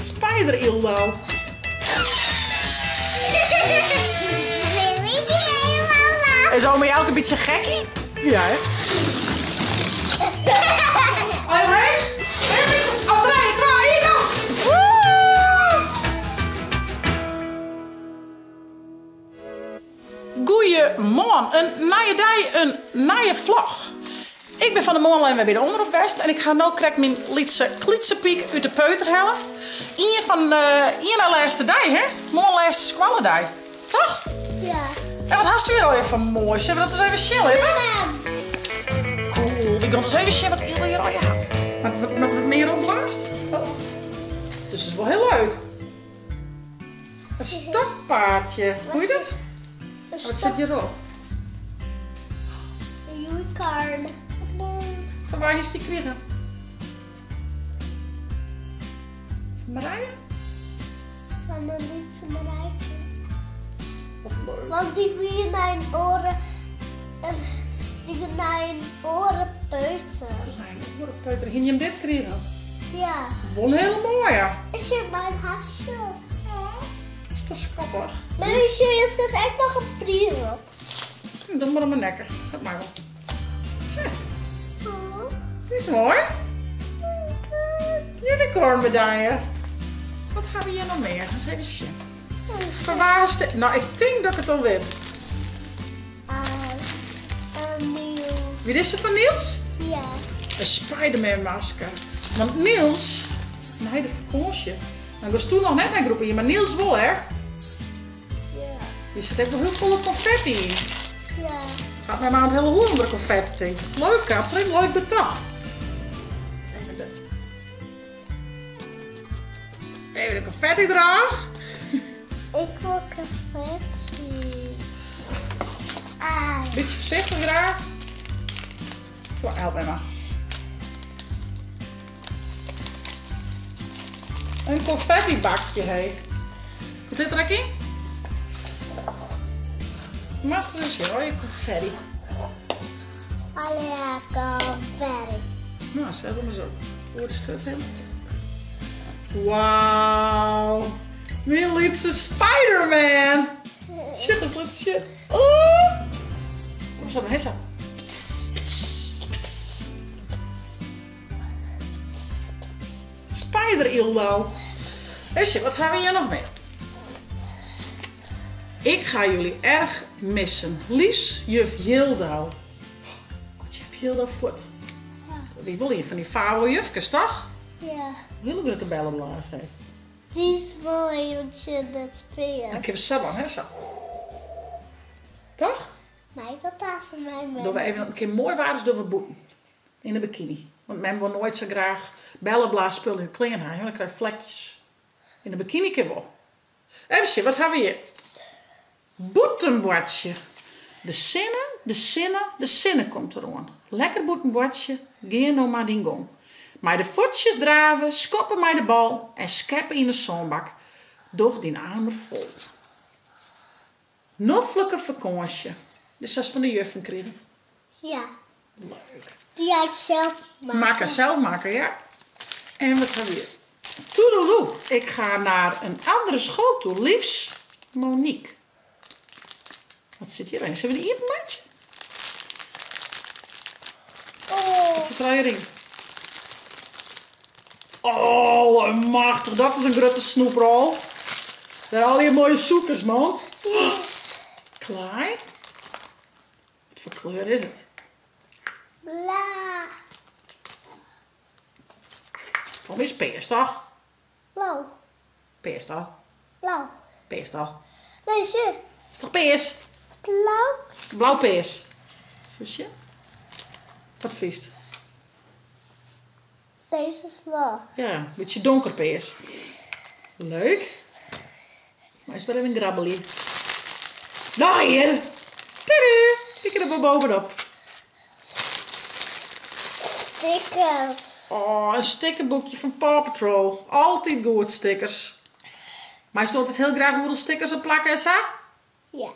Spider-Ildo. Is ome Jouke een beetje gekkie? Ja, hè? Omheech? Op 3, 2, 1, go! Goeiemoarn, in nije dei, in nije vlog. Ik bin fan 'e moarn al even wer by de omrop west en ik ha no krekt myn lytse klitsepiek út de peuter helle. Ien fan de ien nei lêste dei, hè? Moarn lêste skoalledei, toch? Ja. En wat hast hjir allegear foar moais? Sille we dat ris even sjen litte? Cool, we gaan ris even sjen wat Yle hjir allegear hat. Moat wat mear opblaasd? Oh. Dus is wol hiel leuk. In stokpaardje. Hoe heet dat? Wat sit hjirop? Een unicorn. Fan wa hast dy krigen? Fan Marije? Fan de lytse Marijke. Wat leuk. Want dy wie nei in oare, dy wie nei in oare peuter. Nei in oare peuter. Hiene jim dit krigen? Ja. Wol in hiele moaie. Is hjir mijn hatsje? Dat is toch skattich? Mar hjir sit ek noch in priis op. Dan mar om mijn nekke. Dat mag wel. Zo. Het is mooi. Unicorn medaille. Wat hebben we hier nog meer? Eens even zien. Van waar is dit? Nou, ik denk dat ik het al weet. Niels. Wie is het van Niels? Ja. Een Spider-Man masker. Want Niels, nei de fakânsje, dan was toen noch net nei groep ien, mar Niels wol, hè? Ja. Der sit ek wol hiel folle konfetti yn. Ja. Hat my mar it hiele hûs ûnder konfetti. Leuk, Katrin, leuk betocht. Even de konfetti eraf. Ik wol konfetti. Ah. Bytsje foarsichtich graach. Help my mar. In konfettibakje, hé. Komt dit der ek yn? Moatst ris sjen, allegear konfetti. Allegear konfetti. Nou, set him ris op. Oer de sturt hinne. Wauw. Myn lytse Spider-Man. Sjoch ris, lit sjen. Oh! Kom sa mar, hè sa. Spider-Ildo. Even sjen, wat hawwe we hjir noch mear? Ik ga jullie erg missen. Liefs, juf Jildau. Komt juf Jildau fuort? Ja. Wie wol ien fan dy favo-jufkes, toch? Ja. Hiele grutte belleblaas, hé. Dy is moai om tsjin dat spear. Dan kinne we sa dwaan, hè, sa. Toch? Mei dat passen mei mem. Dogge we even, in kear moai waar is, dogge we bûten. Yn de bikini. Want mem wol noait sa graach belleblaasspul yn de klean ha, dan krij je flekjes. Yn de bikini kin wol. Even sjen, wat ha we hjir? Bûten boartsje. De sinne, de sinne, de sinne komt deroan. Lekker bûten boartsje, gean no mar dyn gong. Mei de fuotsjes drave, skoppe mei de bal en skeppe yn 'e sânbak. Doch dyn amer fol. Noflike fakânsje. Dizze hast fan de juffen krigen. Ja. Leuk. Dy ha ik sels makke. Makke, sels makke, ja. En wat ha we hjir? Toedeloe, ik ga naar een andere school toe. Liefs, Monique. Wat sit hjir yn? Sille we dy iepen meitsje? Oh. Wat sit der allegear yn? Oh, machtich, dat is in grutte snoeprol. Dêr allegear moaie sûkers, man. Klaai. Wat foar kleur is it? Blau. Kom is pears, toch? Blau. Pears, toch? Blau. Pears, toch? Nee, sjoch. Is toch pears? Blau. Blau pears. Zusje? Wat fynst? Deze slag. Ja, bytsje donker pears. Leuk. Maar is wer even grabbelje. Nou hier. Tudu. Ik er wel bovenop. Stickers. Oh, in stickerboekje fan Paw Patrol. Altyd goed, stickers. Meist altyd hiel graach oeral stickers op plakke en sa? Ja.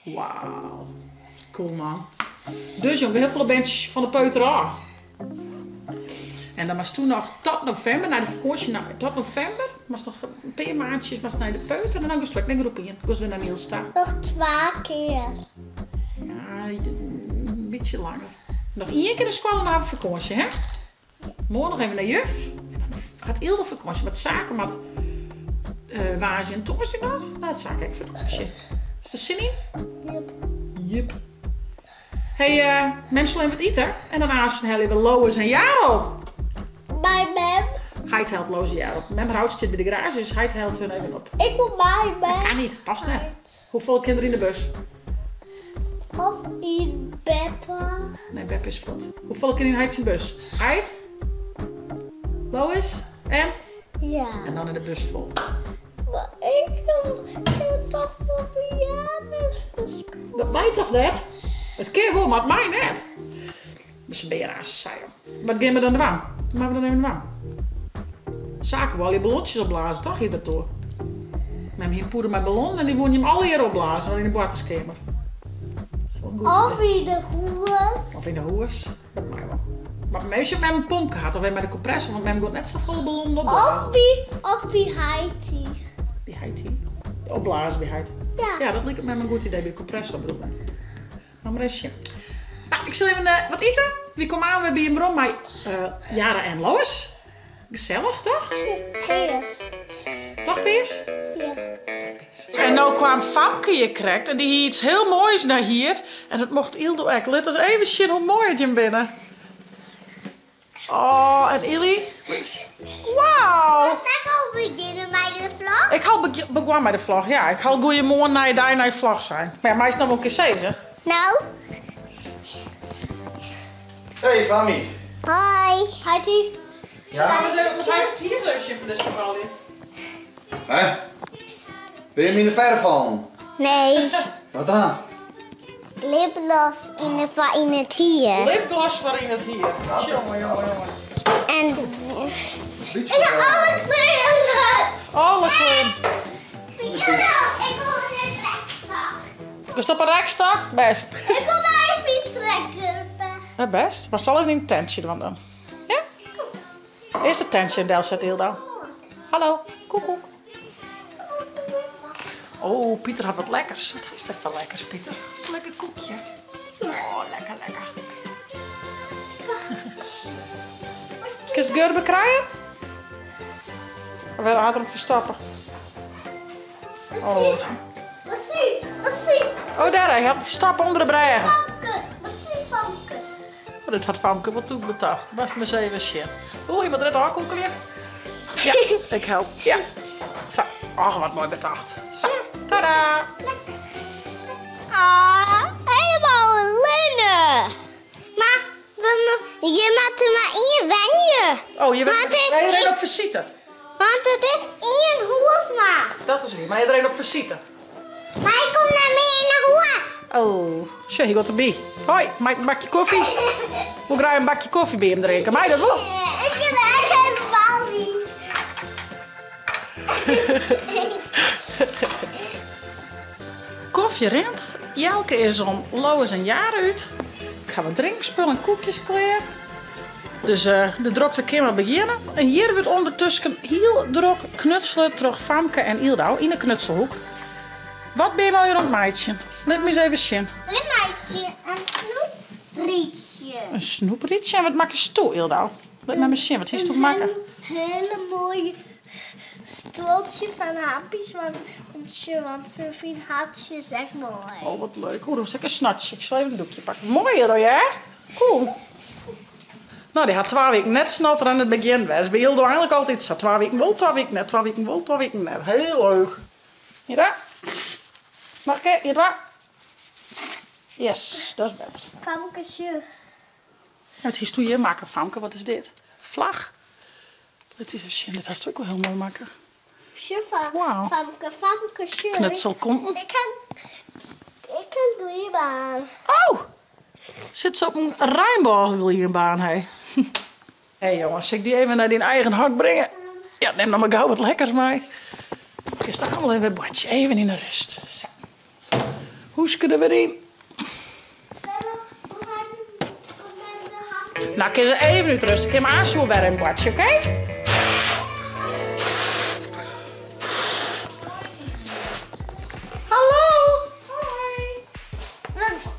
Wauw. Cool man. Dus jong, hiel folle berntsjes fan de peuter ôf. En dan moatst toen noch tot novimber, nei de fakânsje, nei, tot novimber, moatst noch in pear maandsjes moatst nei de peuter en dan giest ek nei groep ien. Giest wer nei Niels ta. Noch twa kear. Ja, in bytsje langer. Noch ien kear de skoalle en dan ha we fakânsje, hè? Moarn noch even nei juf. En dan hat Ylde fakânsje, mar Sake moat woansdei en tongersdei noch. Dan hat Sake ek fakânsje. Is der sin yn? Jep. Jep. Hey, mem sil even wat ite en dan aansten helje we Lois en Jara op. By mem? Heit hellet Lois en Jara op. Mem har auto stiet by de garaazje, dus heit hellet hun even op. Ik wol mei mem. Dat kan niet, past net. Hoefolle kin der yn de bus? Of yn beppe. Nee, beppe is fuort. Hoefolle kin yn heit syn bus? Heit? Lois? En? Ja. En dan in de bus fol. Mar ik kin toch wol pyjama's foar skoalle. Dat mei toch net? It kin wol, mar it mei net. Se binne aanst sei om. Wat gean we dan dwaan? Wat moatte we dan even dwaan? Sake wol allegear ballontsjes opblaze, toch? Hie dat oer. Mem hie in pûde mei ballonnen en dy woene jim allegear opblaze yn de boarterskeamer. Of yn de hûs. Of yn de hûs. Dat mei wol. Mar meastal mem in pompke hat of even mei de kompressor, want mem giet net safolle ballonnen opblazen. Of by, of by heiti. By heiti? Opblaze by heit. Ja. Ja, dat liket mem in goed idee by de kompressor bedoel ik. No mar ris sjen. No, ik sil even wat ite. Wy komme aanst wer by jim werom mei Jara en Lois. Gesellich, toch? Peas. Toch, Peas? Ja. En no kwam Famke hjir krekt en dy hie iets hiel moais nei hier. En dat mocht Yldo ek. Lit ús even sjen hoe moai it jim binne. Oh, en Illy. Wauw! Moatst ek al begjinne mei de vlog? Ik ha al begûn mei de vlog, ja. Ik ha al goeiemoarn, nije dei, nije vlog sein. Mar ja, meist noch wol in kear sizze. No. Hey Fammy. Hoi. Heiti. Ja? Laten we eens even het vierlusje van deze vrouwen. Hè? Ben je hem in de verf vallen? Nee. Wat dan? Lipgloss yn de, foar yn it hier. Lipgloss foar yn it hier. Jonge, jonge, jonge. En ik ha alle kleuren. Alle kleuren. Ik wil een rekstok. Bist op in rekstok? Best. Ik wil bij een fietstrekker. Ja, best. Mar sal even yn it tentsje dwaan dan. Ja? Earst it tentsje delsette, Hilda. Hallo, koekoek. Oh, Pieter hat wat lekkers. Wat is dat foar lekkers, Pieter? Is in lekker koekje? Oh, lekker, lekker. Kinst Gurbe krije? Of hat er him ferstoppe? Oh. Oh, dêr, hy hat him ferstoppe ûnder de brêge. Oh, dit hat Famke wol tûk betocht. Moatst mar ris even sjen. Oeh, hy moat der net ôfkoekelje. Ja, ik help. Ja. Sa. Och, wat moai betocht. Sa. Tada! Ah, helemaal allinne. Mar je moatte mar ien wenje. Oh, je Want het is wilt ien- op visite. Want it is ien hûs mar. Dat is wier, mar iderien op visite. Mar ik kom net mear yn 'e hûs. Oh, sjoch, hy giet derby. Hoi, mei ik in bakje kofje? Wol graach in bakje kofje by him drinke. Mei dat wol? Ik kin echt helemaal niet. Kofje rint. Jelke is om Lois en Jara út. Ik ha wat drinkspul en koekjes klear. Dus de drokte kin mar begjinne. En hjir wurdt ûndertusken hiel drok knutsele troch Famke en Yldau yn 'e knutselhoek. Wat binne jo hjir oan it meitsjen? Lit my ris even sjen. We meitsje in snoepritsje. In snoepritsje? En wat makkesto, Yldau? Lit my mar sjen, wat histo makke? In hiele moaie stuoltsje fan hapjes, want, want se fynt hapjes ek moai. Oh, wat leuk. Oh, do hast ek in snotsje. Ik sil even in doekje pakke. Moai, Yldau, hear. Cool. No, dy hat twa wiken net snottere en it begjint wer. Is by Yldau eigenlik altyd sa. Twa wiken wol, twa wiken net. Twa wiken wol, twa wiken net. Hiel leuk. Ien, twa. Noch in kear. Ien, twa. Yes, dat is better. Famke, sjoch. Wat histo hjir makke, Famke? Wat is dit? Flach? Lit ris even sjen. Dit hast ek wol hiel moai makke. Sjoch, Wow. Famke, Famke, sjoch. Knutselkonten. Ik ha, ik ha in glybaan. Oh! Sit se op in reinbôgeglybaan, hé. Hé jonges, sil ik dy even nei dyn eigen hok bringe? Ja, nim noch mar gau wat lekkers mei. Kinst dan wol even wer boartsje, even yn 'e rêst. Sa. Hûske der wer yn. Nou kin se even útruste. Kin mei aanst wol wer even boartsje, oké? Hallo! Hoi!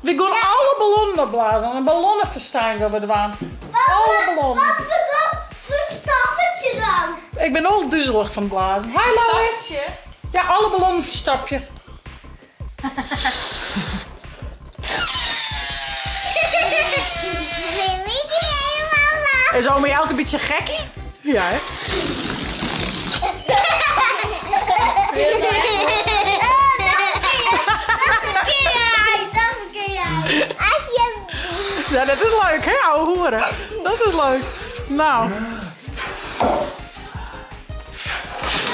We gaan alle ballonnen opblazen. Een ballonnenfestijn willen we dwaan. Alle ballonnen. Wat we gaan verstappertje dan. Ik ben al duzelig van het blazen. Hi Lois. Ja, alle ballonnen verstap je. Is ome elke een beetje gekkie? Ja, hè? Ja, dat is leuk, hè, ouwe hoeren. Dat is leuk. Nou.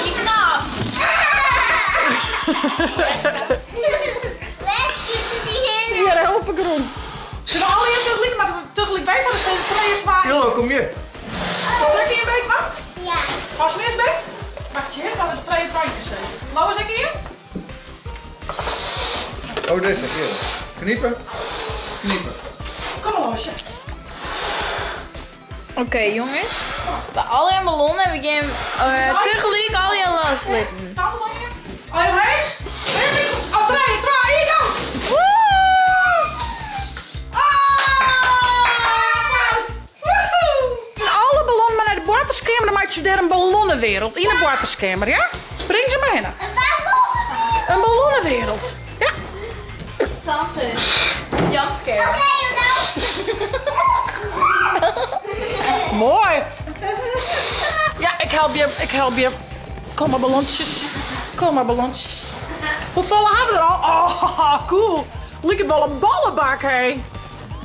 Die knap. Hier, hè, op de grond. Zullen we alle even tegelijk, maar tegelijk bij van de 7, 2, 2. Kilo, kom hier. Is dat hier een beetje, man? Ja. Pas meer beet? Wacht je, dan het 2, 2 gezeten. Lau is ik hier? Oh, deze, hier. Kniepen. Kniepen. Kom maar, Loosje. Oké jongens, bij al je ballonnen heb ik hem tegelijk al je loslippen. Tafel maar hier. Al je omheen. Al 3, 2, 1, go! Ah! Woehoe! Alle ballonnen maar naar de boarterskamer, dan maak je daar een ballonnenwereld. In de boarterskamer, ja? Breng ze maar heen. Een ballon. Een ballonnenwereld. Ja. Tante, jumpscare. Oké, nou. Mooi. Ja, ik help je, ik help je. Kom maar ballonnetjes. Kom maar ballonnetjes. Hoeveel hebben we er al? Oh, cool. Lijkt het wel een ballenbak, hé.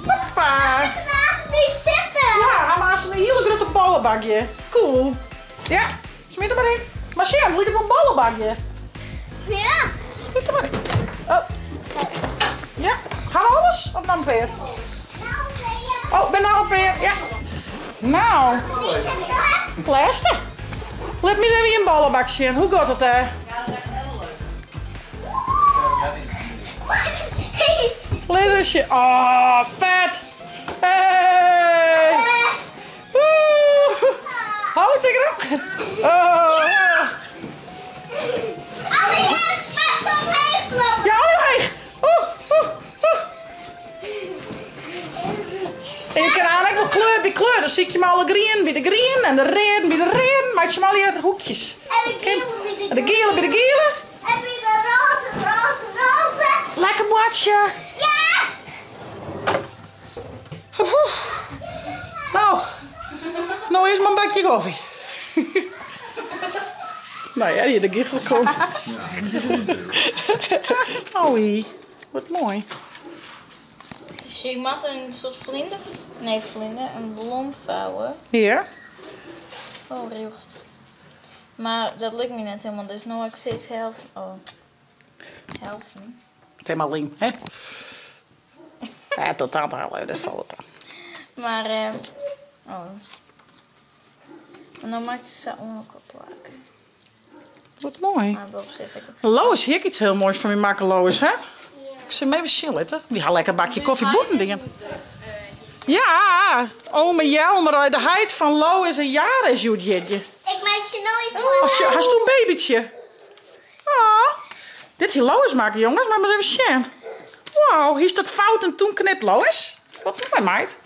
Hoppa. Naast me zitten. Ja, hij maakt een hele grote ballenbakje. Cool. Ja, smeer er maar in. Maar zie je, lijkt het wel een ballenbakje. Ja. Smeer er maar in. Oh. Ja, gaan we alles? Of nou een peer? Oh, ben nou een peer. Ja. Nou, Laatste. Laat me eens even in een ballenbak zien. Hoe gaat het daar? Let eens. Oh, vet. Hey. Woe. Houd ik erop. Oh. Ja, omheen. Oeh, oeh, oeh. En je kan eigenlijk wel kleur bij kleur. Dan zie je hem alle groen bij de groen en de reden bij de reden. Maar je hem al hier hoekjes. En de gele bij de En de gele bij de gele. En bij de roze, roze, roze. Lekker boatje. Ja! Oeh. Nou, nou eerst maar een bakje koffie. Nou ja, hier de giegel komt. Oei, wat mooi. Dus ik maak een soort vlinder, nee vlinder, een blom vouwen. Hier. Oh, recht. Maar dat lukt me net helemaal, dus nu heb ik steeds helft. Oh, helft. Helemaal link, hè? Ja, totaal al, dat valt het aan. Maar, oh. En dan maakt ze onder elkaar plakken. Wat mooi. Maar op zich ik. Lois, hier iets heel moois van me maken, Lois, hè? Ik zit hem even chillen, hè? Wie haal lekker een bakje koffie boeten dingen. Ja, ome Jelmer, de heid van Lois een jaar is, Judjetje. Ik maak je nooit voor. Als je, hast du een babytje? Ah, dit hier Lois maken, jongens, maar maar eens even zien. Wauw, hier is dat fout en toen knipt Lois. Wat mooi, meid.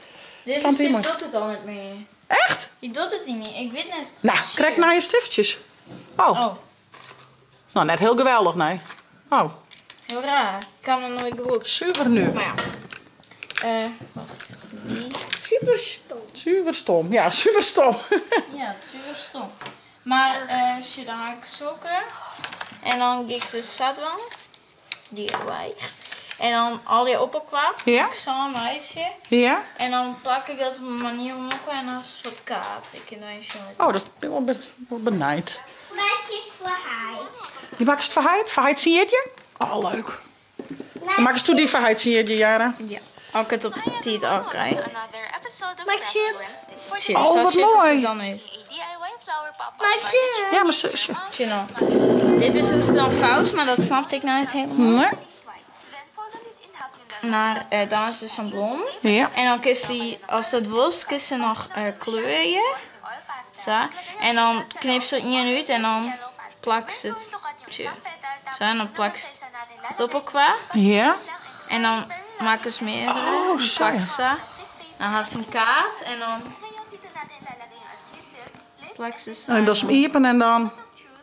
Dus Tante dit Iemand. doet het al niet meer. Echt? Je doet het niet, ik weet net. Nou, krijg nou je stiftjes. Oh. Oh, Nou, net heel geweldig, nee. Oh, heel raar. Ik kan hem nooit gebruiken. super nu. Maar ja. Wacht. Die. Super stom. Super stom. Ja, super stom. Ja, het is super stom. Maar als je dan ga ik sokken. En dan ga ik ze zadwan. DIY. En dan al die opperkwap. Ja. Ik zal een meisje. Ja? En dan plak ik dat op een manier om elkaar en dan is het een soort kaart. Ik kan er eens met. Oh, dat ben ik wel wel benijd. Maak je voor heid. Die maak je het verheid? Verheid zie je het? Oh, leuk. Dan maak je toe die verheid zie je, Jara. Ja. Als ik het op tijd al krijg. Maak je Tjie, Oh, zo wat zit het mooi. er dan uit. Maak je Ja, mijn zusje. Tjie, nou. Dit is hoe het dan fout, maar dat snapte ik nou niet helemaal. Nee. Mar dan is der sa'n blom. Ja. En dan kinst dy, ast dat wolst, kinst se noch kleurje. Sa. En dan knipst der ien út en dan plakst it. Sa, en dan plakst it op elkoar. Ja. En dan makkest meardere. Oh, sa, ja. Plakst sa. Dan hast in kaart en dan plakst se sa. En dan dochst 'm iepen en dan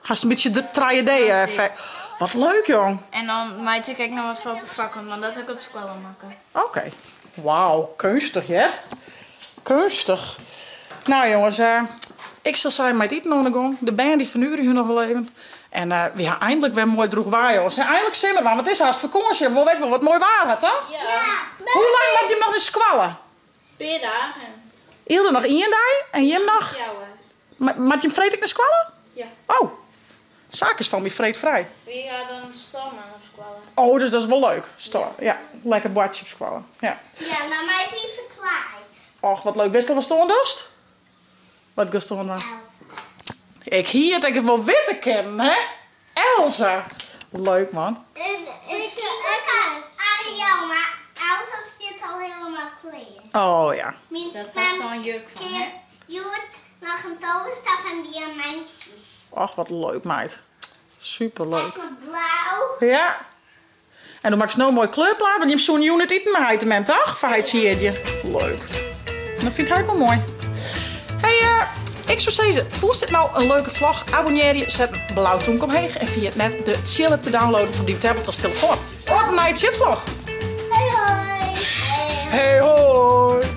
hast in bytsje de 3D-effekt. Wat leuk, jong. En dan meitsje ik ek noch wat foar op de foarkant, want dat ha ik op skoalle makke. Oké. Wauw, keunstich hear. Keunstich. Nou jonges, ik sil sa even mei it iten oan de gong. De bern dy fernuverje hun noch wol even. En wy ha eindelijk wer moai droech waar jonges. Eindelijk simmerwaar, want it is hast fakânsje. Wol ek wol wat moai waar ha, toch? Ja. Hoe lang moat jim noch nei skoalle? Pear dagen. Ylde noch ien dei en jim noch? Fjouwer. Moat jim freed ek nei skoalle? Ja. Oh, Saak is fan my freed frij. Wy ha dan stânman op skoalle. Oh, dus dat is wol leuk. Stân, ja. Lekker boartsje op skoalle. Ja. Ja, dan mei ik my ferklaaid. Och, wat leuk. Witst al watst oan dochst? Wat giest oan dwaan? Elsa. Ik hie it ek wol witte kinnen, hè? Elsa. Leuk, man. En ik Ariel, mar Elsa stiet al hielendal klear. Oh ja. Myn Dat mem hast sa'n jurk fan, hè? keapt hjoed noch in toverstaf en diamantsjes. Och, wat leuk, meid. Superleuk. Ek noch blau. Ja. En do makkest no in moai kleurplaat, want jim soene jûn it iten mei heit en mem, toch? Foar heit syn jierdei. Leuk. En dat fynt heit wol moai. Hey, eh, ik soe sizze, fûnst dit no in leuke vlog? Abonnearje, set in blau tûmke omheech en ferjit net de Tsjil app te downloaden foar dyn tablet as telefoan. Oant in nije Tsjitvlog! Hoi hoi! Hey hoi!